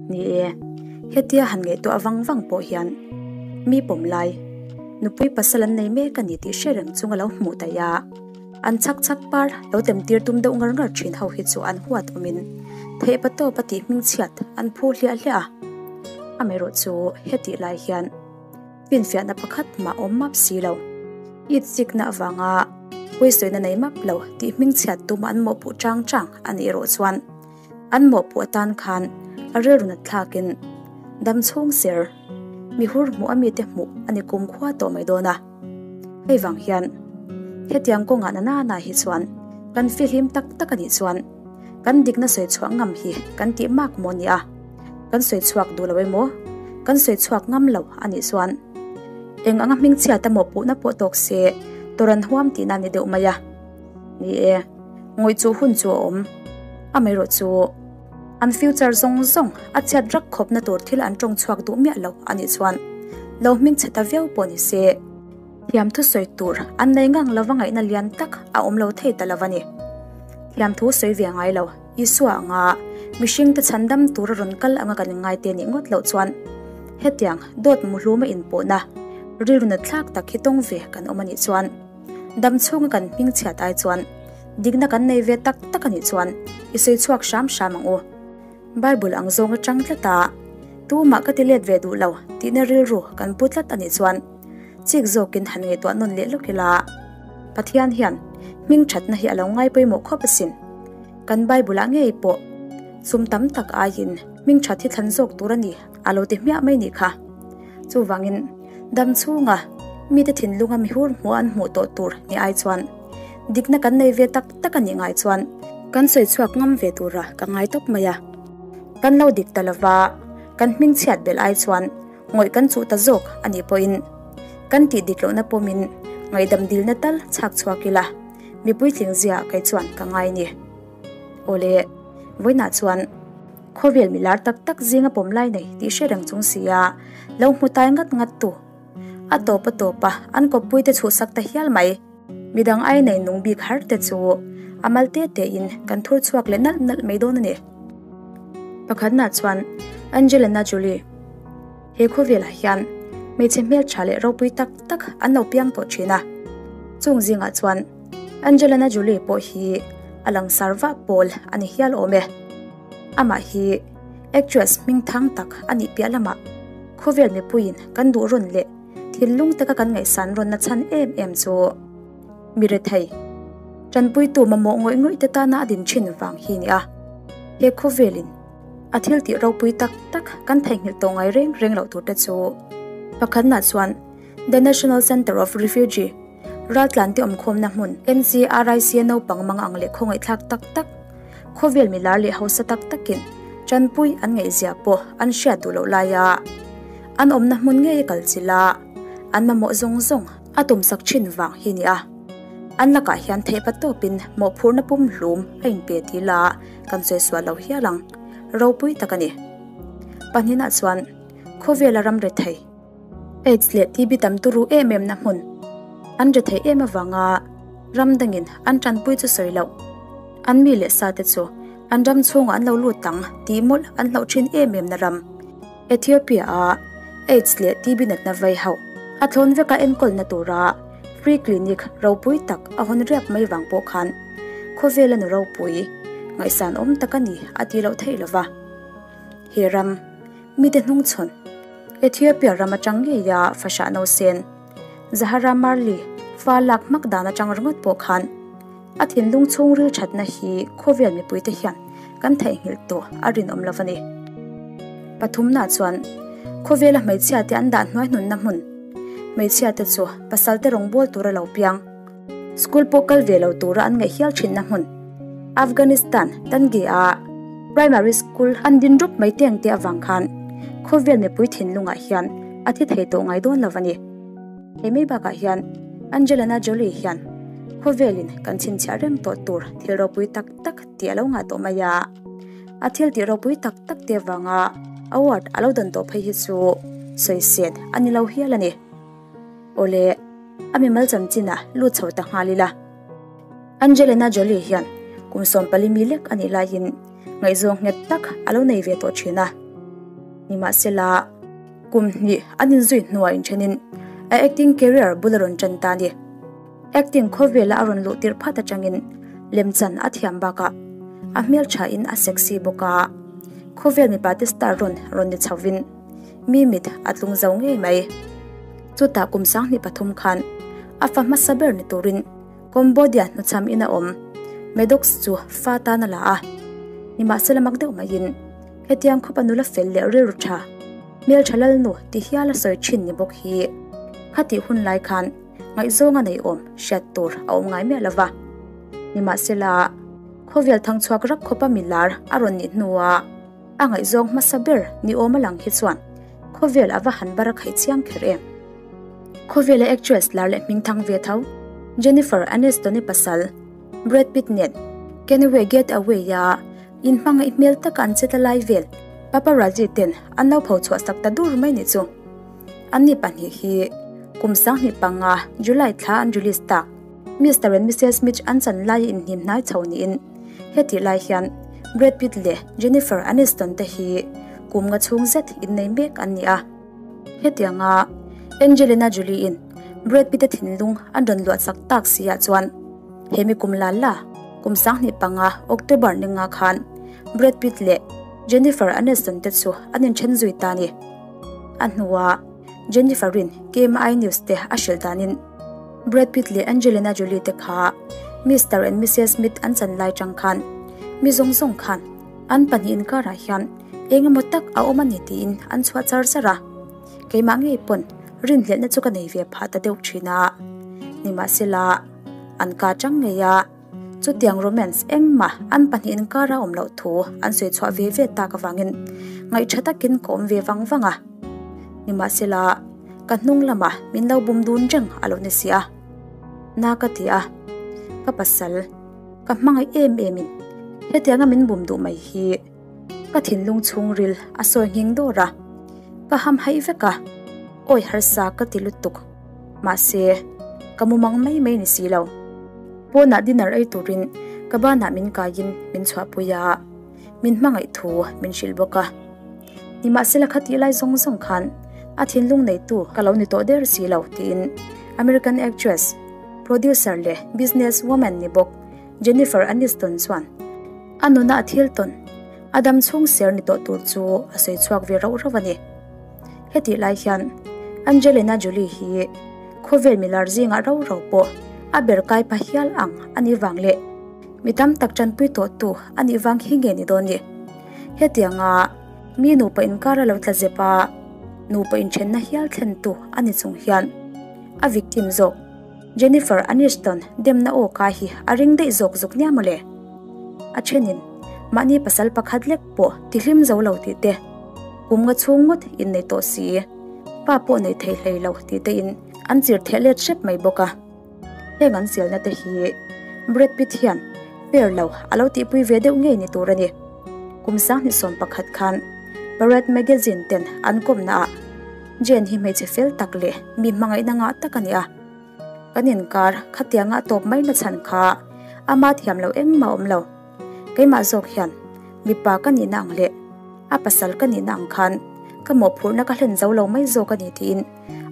Ni e, hetia han ngaihtuah vang vang pawh hian mi pawm lai nupui pasal an nei mek a ni tih hre reng chunga lo hmuh daih a, an chhak chhak par lo tem tir tum deuh ngar ngar thin ho hi chu an huat awmin theihpa tawp a tih hmingchhiat an phu hliah hliah a. Amaherawh chu hetih lai hian finfiahna pakhat mah awm map si lo, itsikna avanga pawisawina nei map lo tih hmingchhiat tum an mawhpuh chang chang a nih erawh chuan An mawhpuh atan khan a rilru nat thlakin dam chhung ser mi hur hmuh a mite hmuh a ni kum khua tawh mai dawn a. Hei vang hian hetiang kawngah na nana hi chuan kan fihlim tak tak a nih chuan kan dikna sawi chhuah ngam hi kan tih mak maw nia, kan sawi chhuak duh lo emaw kan sawi chhuak ngam lo a nih chuan eng anga hmingchhiat a mawhpuhna pawh tawk se tawrh an huam tihna a ni deuh mai a. Ni e, ngawih chu hun chu a awm. Amaherawh chu an future zawng zawng a chhiat rak khawpna tur thil an tawng chhuak duh miah lo a nih chuan lo hming chhe ta viau pawh ni se, thiam thu sawi tur an nei ngang lova ngaihna lian tak a awm lo thei ta lo a ni. Thiam thu sawi ve ngai lo Isua anga mihringte chhandam tura rawn kal anga kan inngai te nih ngawt loh chuan hetiang dawt muhluma inpawhna rilru nathlak tak hi tawng ve kan awm a nih chuan Dam chhunga kan hming chhiat ai chuan dikna kan nei ve tak tak a nih chuan i sawi chhuak hram hram ang u. Bible ang zawng atang tlat a, tumah ka ti let ve duh lo tihna rilru kan pu tlat a nih chuan chik zawkin han ngaihtuah nawn leh lawk ila. Pathian hian hming thatna hi a lo ngai pawimawh khawp asin. Kan Bible ah ngei pawh sum tam tak aiin hming that hi thlan zawk tur a ni a lo ti hmiah mai nih kha. Chuvangin dam chhunga mite thinlunga mihur hmuh an hmuh tawh tur ni ai chuan dikna kan nei ve tak tak a nih ngai chuan kan sawi chhuak ngam ve tura ka ngai tawp mai a. Kan lo dik ta lova kan hming chhiat belh ai chuan ngawih kan chuh ta zawk a nih pawhin kan tih dik lohna pawmin ngaihdam dilna tal chhak chhuak ila mipui tling zia kei chuan ka ngai ni. Awle, vawiinah chuan khawvel mi lar tak tak zinga pawm lai nei tih hre reng chung sia lo hmu tai ngat ngat tu. A tawp a tawp a, an kawppui te chhuhsak ta hial mai. Midang ai nei nung bik har te chu a mal te te in kan thur chhuak leh nalh nalh mai dawn a ni. Pakhatna chuan Angelina Jolie he khawvelah hian hmeichhe hmeltha leh ropui tak tak an lo piang tawh thin a. Chung zingah chuan Angelina Jolie pawh hi a langsar vah pawl a ni hial awm e. Amah hi actress hming thang tak a nih piah lamah khawvel mipuiin kan duh rawn leh thinlung taka kan ngaihsan rawnna chhan em em chu mi rethei tanpuitu mamawh ngawih ngawih te tana a din thin vang hi ni a. He khawvelin a thil tih ropui tak tak kan theihnghilh tawh ngai reng reng loh tur te chu pakhatnah chuan The National Centre of Refugee Raltlante awmkhawmna hmun NCRIC a naupang mang ang leh khawngaihthlak tak tak, khawvel mi lar leh hausa tak takin tanpui an ngaihzia pawh an hriat duh loh laia an awmna hmun ngei a kal chilh a, an mamawh zawng zawng a tumsak thin vang hi nia. An lakah hian theihpa tawpin mawhphurhna pumhlum a inpe ti la kan sawi sual lo hial ang. Ropui tak a ni. Pahninah chuan khawvela ram rethei. Aids leh TB tam turu em em na hmun an ri theih em avanga ram dangin an tanpui chu sawi loh. An mi leh sa te chu an ram chhungah an lo lut ang tih mawlh an hlauh thin em em na ram. Ethiopia a Aids leh TB natna vei ho a thlawn veka enkawlna tura free clinic ropui tak a hawn riap mai vang pawh khan khawvela nu ropui ngaihsan awm tak a ni a tih loh theih lova. He ram mite hnungchhawn Ethiopia ram atang ngeia fahrah nausen Zahara Marley fa lak hmak dan atang ringawt pawh khan a thinlung chhungril thatna hi khawvel mipuite hian kan theihnghilh tawh a rinawm lo a ni. Pathumna chuan khawvela hmeichhia te an dah hnuai hnunna hmun hmeichhia te chu pasal te rawngbâwl tura lo piang school pawh kal ve lo tura an ngaih hial thinna hmun Afghanistan Tangi a primary school an din rup mai teng te avang khan khawvel mipui thinlungah hian a thi thei tawh ngai dawn lo a ni. He mai bakah hian Angelina Jolie hian khawvelin kan chhinchhiah reng tawh tur thil ropui tak tak tih a lo ngah tawh mai a, a thil tih ropui tak tak te avanga award a lo dawn tawh phei hi chu sawiset a ni lo hial a ni. Awle, a mimal chanchin a lut chho ta nghal ila. Angelina Jolie hian kum 14 mi lek a nih laiin ngaihzawng nghet tak a lo nei ve tawh thin a. Nimahsela, kum hnih an inzui hnuah inthenin a acting career bul a rawn tan ta a ni. Acting khawvela a rawn luh tirh phat atangin lemchan a thiam bakah a hmelthain a sexy bawk a, khawvel mipate star rawn rawn ni chhovin mi mit a tlung zo ngei mai. Chutah kum 2003 khan a fa hmasa ber ni turin Cambodia hnuchham in a awm Maddox chu fa tan a la a, nimahsela mak deuh maiin hetiang khawpa nula fel leh rilru tha hmeltha lalnu ti hial a sawi thin ni bawk hi khatih hun lai khan ngaihzawng a nei awm hriat tur a awm ngai miah lova. Nimahsela khawvel thangchhuak rap khawpa milar a rawn nih hnuah a ngaihzawng hmasa ber ni awm a lang hi chuan khawvel a va han bar a khaih chiang kher em. Khawvela actress lar leh hmingthang ve tho Jennifer Aniston-i pasal Brad Pitt nen Can We Get Away-a inhmangaih hmel taka an che ta lai vel paparazzi ten an lo pho chhuah sak ta dur mai nih chu. Anni pahnih hi kum 2005 July thla an release tak Mister and Missus Smith an chan laia inhnim hnai chho niin hetih lai hian Brad Pitt leh Jennifer Aniston te hi kum nga chhung zet innei mek an ni a. Hetianga Angelina Jolie-in Brad Pitt-a thinlung an rawn luah chak tak si ah chuan hemi kum la la kum 2005 October ni nga khan Brad Pitt leh Jennifer Aniston te chu an inthen zui ta a ni. A hnuah Jennifer-in KMI News te a hrilh danin Brad Pitt leh Angelina Jolie te kha Mister and Missus Smith an chan lai tang khan mi zawng zawng khan an pahnih inkarah hian eng emaw tak a awm a ni tiin an chhuah char char a, keimah ngei pawn rinhlelhna chu ka nei ve phah ta deuh thin a, nimahsela an ka chang ngei a, chutiang romance engmah an pahnih inkara awm loh thu an sawi chhuah ve ve tak avangin ngaihtha takin ka awm ve vang vang a, nimahsela ka hnung lamah min lo bum dun reng a lo ni si a, na ka ti a, ka pasal ka hmangaih em em in hetianga min bum duh mai hi. Ka thinlung chhungril a sawi nghing dawr a, ka ham haih vek a, awi harsa ka ti lutuk. Mahse, ka mumang mai mai ni si lo. Pawnah dinner ei turin ka banah min kaiin min chhuahpui a, min hmangaih thu min hrilh bawk a. Nimahsela khatih lai zawng zawng khan a thinlung neitu ka lo ni tawh der si lo tiin American actress, producer leh business woman ni bawk Jennifer Aniston chuan a nuna a thil tawn, a dam chhung ser ni tawh tur chu a sawi chhuak ve rauh rauh a ni. Hetih lai hian Angelina Jolie hi khawvel milar zingah rau rau pawh a ber kai pha hial ang a nih vang leh mi tam tak tanpui tawhtu a nih vang hi nge ni dawn ni. Hetianga mi nupa inkar a lo tla zep a, nupa inthenna hial thlentu a ni chung hian a victim zawk. Jennifer Aniston demna aw ka hi a ring daih zawk zuk nia mawle. A thenin mahni pasal pakhat lek pawh tihlim zo lo tih te, kum nga chhung ngawt innei tawh si, pa pawh nei thei hlei lo tih te in an chir theh let hrep mai bawk a. Heng an selna te hi Brad Pitt hian fair lo a lo tihpui ve deuh ngei ni tur a ni. Kum 2011 khan Parade Magazine ten an kawmna ah Jane hi hmeichhe fel tak leh mi hmangaihna ngah tak a ni a. Kan inkar khatianga a tawp mai na chhan kha ama thiam lo engmah awm lo. Keimah zawk hian mipa ka nihna ang leh a pasal ka nihna ang khan ka mawhphurhna ka hlen zo lo mai zawk a ni tiin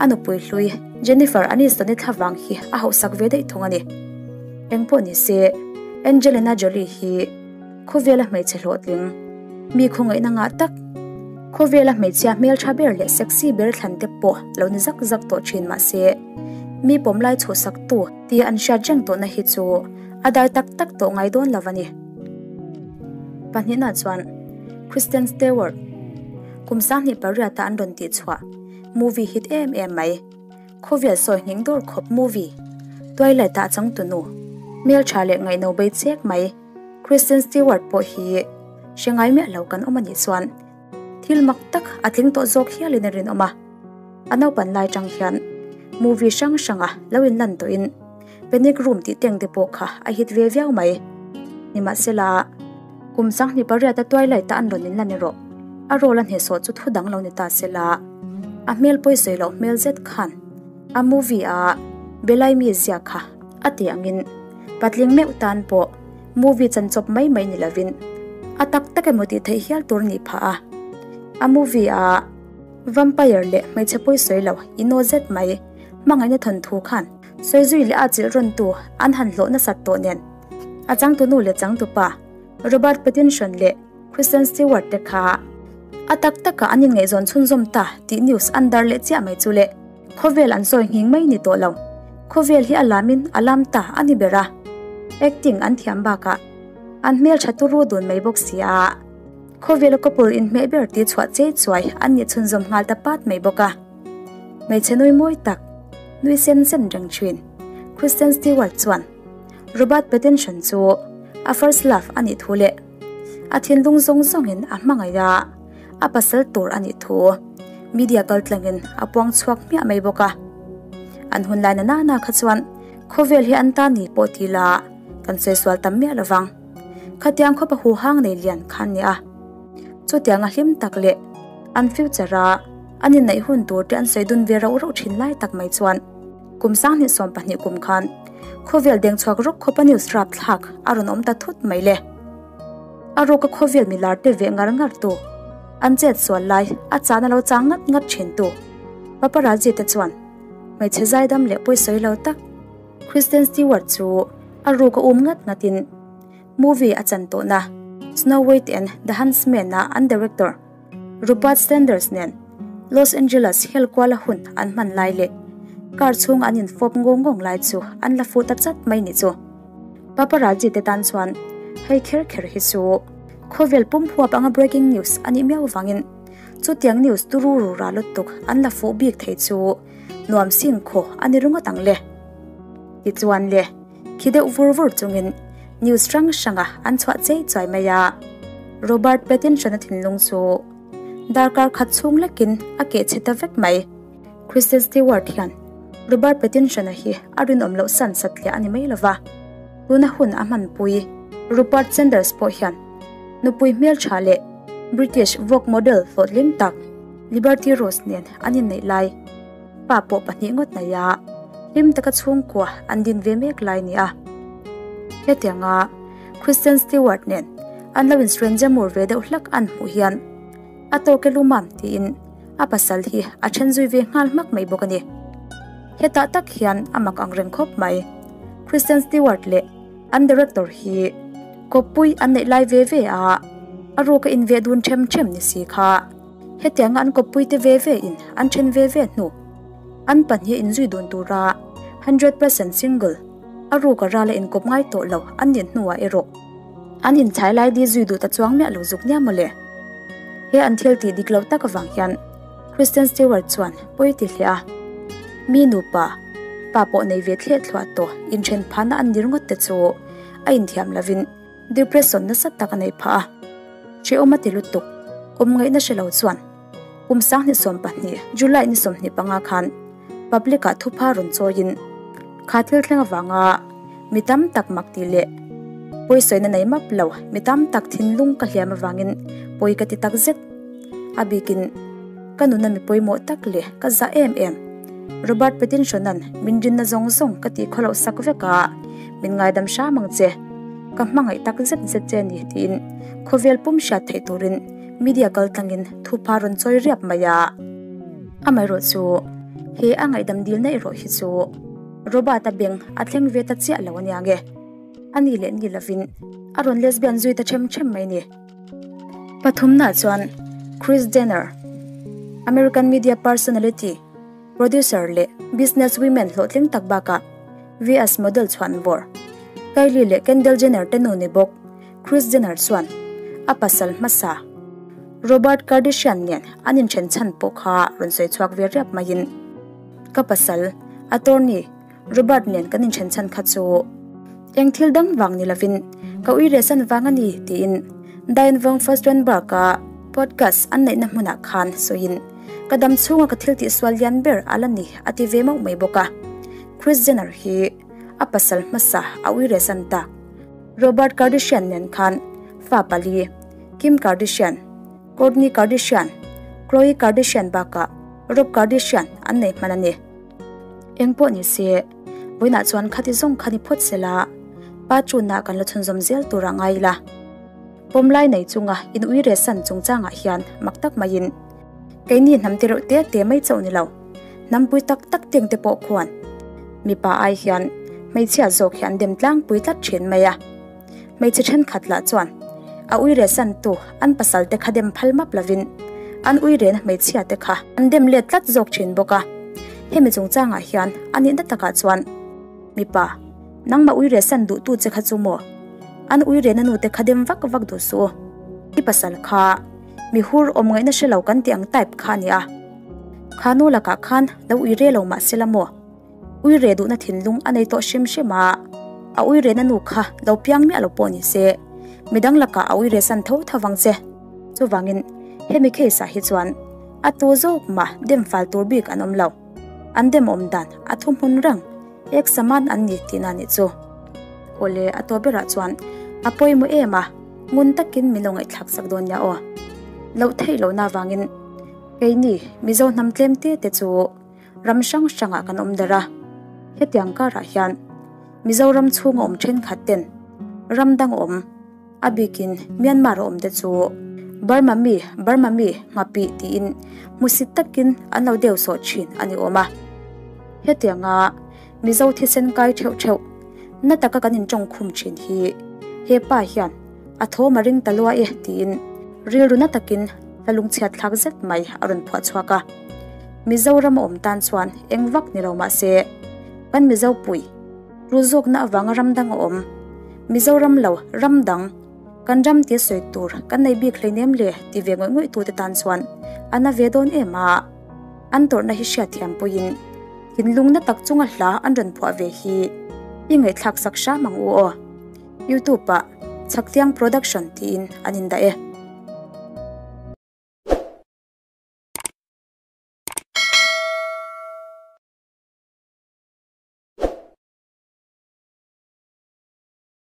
a nupui hlui Jennifer Aniston-i thlavang hi a hauhsak ve daih thung a ni. Engpawh ni se, Angelina Jolie hi khawvela hmeichhe hlawhtling, mi khawngaihna ngah tak, khawvela hmeichhia hmeltha ber leh sexy ber thlan te pawh lo ni zak zak tawh thin mahse, mi pawmlai chhuhsaktu tia an hriat reng tawhna hi chu a dai tak tak tawh ngai dawn lo a ni. Pahnihna chuan Kristen Stewart kum 2008 a an rawn tihchhuah movie hit em em mai. Khawvel sawi nghing dawr khawp movie Twilight ah changtunu hmeltha leh ngaihno bei chek mai Kristen Stewart pawh hi hre ngai miah lo kan awm a nih chuan thil mak tak a tling tawh zawk hialin a rinawm a. A naupan lai tang hian movie hrang hranga lo inlan tawhin Panic Room tih teng te pawh kha a hit ve viau mai. Nimahsela kum 28 a Twilight a an rawn inlan erawh a role a hnehsawh chu thu dang lo ni ta sela a hmel pawisawi loh hmel zet khan a movie a Belai mi zia kha a ti angin patling meuh tan pawh movie chan chawp mai mai ni lovin a tak tak emaw tih theih hial tur a nih phah a. A movie a vampire leh hmeichhe pawi sawi lo ino zet mai hmangaihna thawnthu khan sawi zui leh a chilh rawn tu an han hlawh nasat tawh nen a changtunu leh changtupa Robert Pattinson leh Kristen Stewart te kha a tak taka an inngaihzawn chhunzawm ta tih news an dar leh chiah mai chu le. Khawvel an sawi nghing mai ni tawh lo. Khawvel hi a lamin a lam ta a ni ber a. Acting an thiam bakah an hmeltha turu dun mai bawk si a. Khawvela couple inhmeh ber tih chhuah chei chuai an nih chhunzawm nghal ta pat mai bawk a. Hmeichhe nui mawi tak, nui sen sen reng thin Kristen Stewart chuan Robert Pattinson chu a first love a nih thu leh a thinlung zawng zawngin a hmangaih a, a pasal tur a nih thu media kaltlangin a puang chhuak hmiah mai bawk a. An hun lai na nana kha chuan khawvel hi an ta ni pawh ti la kan sawi sual tam miah lovang. Khatiang khawpa huhang nei lian kha an ni a. Chutianga hlim tak leh an future a an inneih hun tur te an sawi dun ve rauh rauh thin lai tak mai chuan kum 2020 kum khan khawvel deng chhuak rawk khawpa news rapthlak a rawn awm ta thut mai le. A ruka khawvel milar te veh ngar ngar tu, an chet sual lai a chahna lo chang ngat ngat thin tu paparazzi te chuan hmeichhe zaidam leh pawisawi lo tak Kristen Stewart chu a ruka um ngat ngatin movie a chan tawhna Snow White and the Huntsman a an director Rupert Sanders nen Los Angeles hel kuala hun an hman lai leh car chhung an infawp ngawng ngawng lai chu an la fuh ta chat mai ni chu. Paparazzi te tan chuan hei kher kher hi chu khawvel pum huap anga breaking news a nih miau vangin chutiang news turu ru ra lutuk an la fuh bik thei chu nuam sing khaw a ni ringawt ang le. Tichuan le, khi deuh vur vur chungin news hrang hranga an chhuah chei chuai mai a. Robert Pattinson-a thinlung chu darkar khat chhung lekin a keh chhe ta vek mai. Kristen Stewart hian Robert Pattinson-a hi a rinawm loh san satliah a ni mai lova, tuna hun a hmanpui Rupert Sanders pawh hian nupui hmeltha leh British Vogue model hlawhtling tak Liberty Rose nen an inneih lai pa pawh pahnih ngawt nei a, hlim taka chhungkua an din ve mek lai ni a. Hetianga Kristen Stewart nen an lo instranger mur ve deuh hlak an hmuh hian a tawk e lumam tiin a pasal hi a then zui ve nghal hmak mai bawk a ni. Hetah tak hian a mak ang reng khawp mai. Kristen Stewart leh an director hi kawppui an neih lai ve ve a, a ruka inveh dun them them ni si kha. Hetianga an kawppui te ve ve in an then ve ve hnu an pahnih inzui dun tura 100% single a ruka rala inkawp ngai tawh lo an nih hnuah erawh an inchhai lai di zui duh ta chuang miah lo zuk nia mawle. He an thil tih dik lo tak avang hian Kristen Stewart chuan pawi ti hle a, mi nupa pa pawh nei ve thleh thluah tawh inthen phahna an ni ringawt te chu a inthiam lovin depression nasa tak a nei phah a. Hrehawm a ti lutuk, awm ngaihna hre lo chuan kum 2020 July ni 25 khan public ah thupha rawn chawiin kha thil thleng avanga mi tam tak mak tih leh pawisawi na nei map lo mi tam tak thinlung ka hliam avangin pawi ka ti tak zet. A bikin ka nuna mi pawimawh tak leh ka zah em em Robert Pattinson-a'n min rinna zawng zawng ka tih khawloh sak vek a, min ngaidam hram ang che, ka hmangaih tak zet zet che a ni tiin khawvel pum hriat theih turin media kaltlangin thupha rawn chawi riap mai a. Amaherawh chu he a ngaihdam dilna erawh hi chu Robert-a beng a thleng ve ta chiah lo a nia nge, a ni leh ni lovin a rawn lesbian zui ta them them mai ni. Pathumna chuan Kris Jenner, American media personality, producer leh business women hlawhtling tak bakah VS model chhuan vawr Kylie leh Kendall Jenner te nu ni bawk Kris Jenner chuan a pasal hmasa Robert Kardashian nen an inthen chhan pawh kha rawn sawi chhuak ve riap maiin ka pasal attorney Robert nen kan inthen chhan kha chu eng thil dang vang ni lovin ka ui reh san vang a ni tiin Diane von Furstenberg a podcast an neihna hmunah khan sawiin ka dam chhunga ka thil tih sual lian ber a la ni a ti ve mauh mai bawk a. Kris Jenner hi a pasal hmasa a ui reh san tak Robert Kardashian nen khan fa pali Kim Kardashian, Kourtney Kardashian, Khloe Kardashian bakah Rob Kardashian an nei hman a ni. Eng pawh ni se, vawiinah chuan khati zawng kha ni phawt se la, pa chunah kan la chhunzawm zel tur a ngai ila. Pawmlai nei chunga in uire san chungchangah hian mak tak maiin keini hnam te reuh te te mai chauh ni lo, hnampui tak tak teng te pawh khuan mipa ai hian hmeichhia zawk hi an dem tlangpui tlat thin mai a. Hmeichhe thenkhat lah chuan a uire santu an pasal te kha dem phal map lovin an uirena hmeichhia te kha an dem let tlat zawk thin bawk a. Hemi chungchangah hian a nihna takah chuan mipa nangmah uire san duhtu che kha chu maw an uirena nu te kha dem vak vak duh suh u. I pasal kha mi hur awm ngaihna hre lo kan tih ang type kha a ni a. Kha nu lakah khan lo uire lo mah se la maw? Uire duhna thinlung a nei tawh hrim hrim a, a uirena nu kha lo piang miah lo pawh ni se, midang lakah a uire san tho tho vang che. Chuvangin hemi case ah hi chuan a tu zawk mah dem fal tur bik an awm lo. An dem awm dan a thu hmun reng, ek saman an ni tihna nih chu. Awle a tawh berah chuan a pawimawh em a, ngun takin min lo ngaihthlak sak dawn nia aw. Loh theih lohna avangin keini Mizo hnam tlem te te chu ram hrang hrangah kan awm darh a, hetiang karah hian Mizoram chhunga awm thenkhat ten ram dang awm, a bikin Myanmar a awm te chu Burma mi, Burma mi, nghapih tiin hmusit takin an lo deu sawh thin a ni awm a. Hetianga Mizo thisen kai theuh theuh na taka kan intawngkhum thin hi he pa hian a thawm a ring ta lua e tiin rilru na takin hla lungchhiat thlak zet mai a rawn phuah chhuak a. Mizoram a awm tan chuan eng vak ni lo mah se kan Mizo pui ru zawkna avanga ram dang a awm. Mizoram lo ram dang kan ram tia sawi tur kan nei bik hleinem le ti ve ngawih ngawih tute tan chuan a na ve dawn em a. An tawrhna hi hriatthiam puiin thinlung na tak chunga hla an rawn phuah ve hi i ngaihthlak sak hram ang u aw. Youtube ah Chhaktiang Production tiin an indah e.